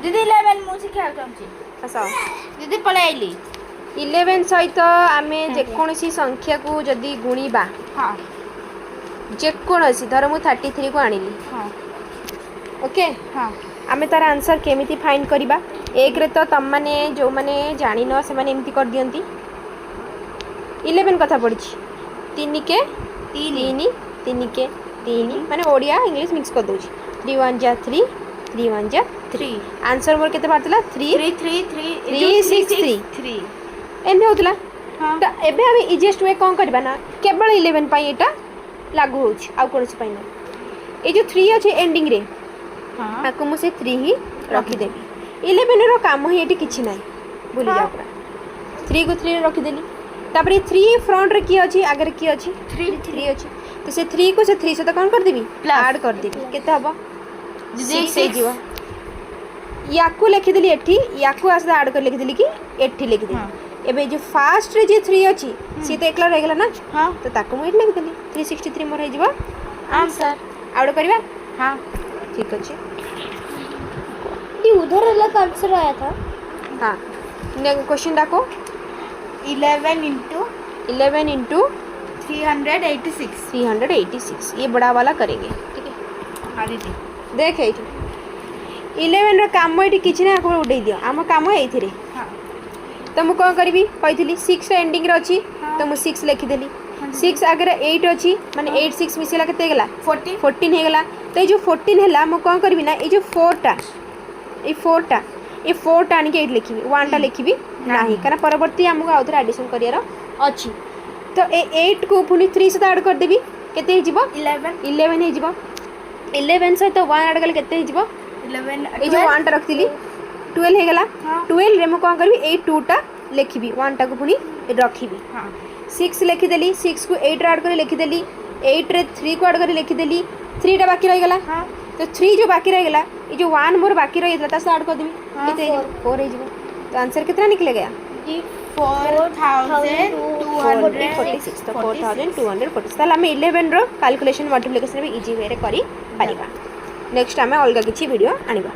ଦିଦି, 11 ମୁଁ ଶିଖିବାକୁ ଚାହୁଁଛି। ଆସ। ଦିଦି, ପଳେଇ ଆଇଲି। 11 ସହିତ ଆମେ ଯେକୌଣସି ସଂଖ୍ୟାକୁ ଯଦି ଗୁଣିବା, ଯେକୌଣସି, ଧର ମୁଁ 33କୁ ଆଣିଲି। ଓକେ। ଆମେ ତାର ଆନ୍ସର୍ କେମିତି ଫାଇଣ୍ଡ କରିବା? ଏକରେ ତ ତମମାନେ ଯେଉଁମାନେ ଜାଣିନ, ସେମାନେ ଏମିତି କରିଦିଅନ୍ତି। 11 କଥା ପଡ଼ିଛି, ତିନି କେ ତିନି। ତିନି, ତିନି କେ ତିନି, ମାନେ ଓଡ଼ିଆ ଇଂଲିଶ ମିକ୍ସ କରିଦେଉଛି। Three one za three, three one za three. Answer ମୋର କେତେ ବାହାରିଥିଲା? Three three three three. Three, six, three. Three. ଏମିତି ହେଉଥିଲା। ତ ଏବେ ଆମେ ଇଜିଏଷ୍ଟ we କ'ଣ କରିବା ନା, କେବଳ 11 ପାଇଁ ଏଇଟା ଲାଗୁ ହେଉଛି, ଆଉ କୌଣସି ପାଇଁ ନୁହେଁ। ଏଇ ଯେଉଁ ଥ୍ରୀ ଅଛି ଏଣ୍ଡିଂରେ, ତାକୁ ମୁଁ ସେ ଥ୍ରୀ ହିଁ ରଖିଦେବି। 11ର କାମ ହିଁ ଏଠି କିଛି ନାହିଁ, ଭୁଲି ଯାଅ ପୁରା। ଥ୍ରୀକୁ ଥ୍ରୀରେ ରଖିଦେଲି। ତାପରେ ଥ୍ରୀ ଫ୍ରଣ୍ଟରେ କିଏ ଅଛି? ଆଗରେ କିଏ ଅଛି? ଥ୍ରୀ। ଥ୍ରୀ ଅଛି। ତ ସେ ଥ୍ରୀକୁ ସେ ଥ୍ରୀ ସହିତ କ'ଣ କରିଦେବି? Plus. ଆଡ଼୍ କରିଦେବି। କେତେ ହେବ? ଦିଦି, ସିକ୍ସ six. ହେଇଯିବ। ୟାକୁ ଲେଖିଦେଲି ଏଠି, ୟାକୁ ଆସିଲେ ଆଡ଼୍ କରି ଲେଖିଦେଲି କି ଏଠି ଲେଖିଦେଲି। ଏବେ ଏଇ ଯେଉଁ ଫାର୍ଷ୍ଟରେ ଯିଏ ଥ୍ରୀ ଅଛି, ସିଏ ତ ଏକଲା ରହିଗଲା ନା? ହଁ। ତ ତାକୁ ମୁଁ ଏଠି ଲେଖିଦେଲି। 363 ମୋର ହେଇଯିବ। ଆନ୍ସର୍। ଆଉ ଗୋଟେ କରିବା? ହଁ। ଠିକ୍ ଅଛି। दी, उधर अलग आंसर आया था। ହଁ, କ୍ୱେଶ୍ଚନ୍ ଡାକୋ। 11 into 11 into 386। 386। ये बड़ा वाला करेंगे, ठीक है? ହଁ ଦିଦି। ଦେଖ, ଏଇଠି 11ର କାମ ଏଠି କିଛି ନାହିଁ, ଆକୁ ଉଡ଼େଇ ଦିଅ। ଆମ କାମ ଏଇଥିରେ। ତ ମୁଁ କ'ଣ କରିବି କହିଥିଲି? ସିକ୍ସଟା ଏଣ୍ଡିଂରେ ଅଛି, ତ ମୁଁ ସିକ୍ସ ଲେଖିଦେଲି। ସିକ୍ସ ଆଗରେ ଏଇଟ୍ ଅଛି, ମାନେ ଏଇଟ୍ ସିକ୍ସ ମିଶିଲା କେତେ ହେଇଗଲା? 14। 14 ହେଇଗଲା। ତ ଏଇ ଯେଉଁ 14 ହେଲା, ମୁଁ କ'ଣ କରିବି ନା, ଏଇ ଯେଉଁ ଫୋର୍ଟା, ଏଇ ଫୋର୍ଟା, ଏଇ ଫୋର୍ଟା ଆଣିକି ଏଇଠି ଲେଖିବି, ୱାନ୍ଟା ଲେଖିବି ନାହିଁ, କାରଣ ପରବର୍ତ୍ତୀ ଆମକୁ ଆଉଥରେ ଆଡ଼ିସନ୍ କରିବାର ଅଛି। ତ ଏ ଏଇଟ୍କୁ ପୁଣି ଥ୍ରୀ ସହିତ ଆଡ଼୍ କରିଦେବି। କେତେ ହେଇଯିବ? 11। 11 ହେଇଯିବ। 11 ସହିତ ୱାନ୍ ଆଡ଼୍ କଲେ କେତେ ହେଇଯିବ? 11। ଏଇ ଯେଉଁ ୱାନ୍ଟା ରଖିଥିଲି, 12 ହେଇଗଲା। 12ରେ ମୁଁ କ'ଣ କରିବି? ଏଇ ଟୁଟା ଲେଖିବି, ୱାନ୍ଟାକୁ ପୁଣି ରଖିବି। ସିକ୍ସ ଲେଖିଦେଲି, ସିକ୍ସକୁ ଏଇଟ୍ରେ ଆଡ଼୍ କରି ଲେଖିଦେଲି, ଏଇଟ୍ରେ ଥ୍ରୀକୁ ଆଡ଼୍ କରି ଲେଖିଦେଲି, ଥ୍ରୀଟା ବାକି ରହିଗଲା। ତ ଥ୍ରୀ ଯେଉଁ ବାକି ରହିଗଲା, ଏ ଯେଉଁ ୱାନ୍ ମୋର ବାକି ରହିଯାଇଥିଲା, ତା ସହ ଆଡ଼୍ କରିଦେବି। କେତେ ହେଇଯିବ? ଫୋର୍ ହେଇଯିବ। ତ ଆନ୍ସର୍ କେତେଟା निकल गया? 4200। 46। ତ 4246। ତାହେଲେ ଆମେ 11ର କାଲକୁଲେସନ୍, ମଲ୍ଟିପ୍ଲିକେସନ୍ ବି ଇଜି ୱେରେ କରିପାରିବା। ନେକ୍ସଟ ଆମେ ଅଲଗା କିଛି ଭିଡ଼ିଓ ଆଣିବା।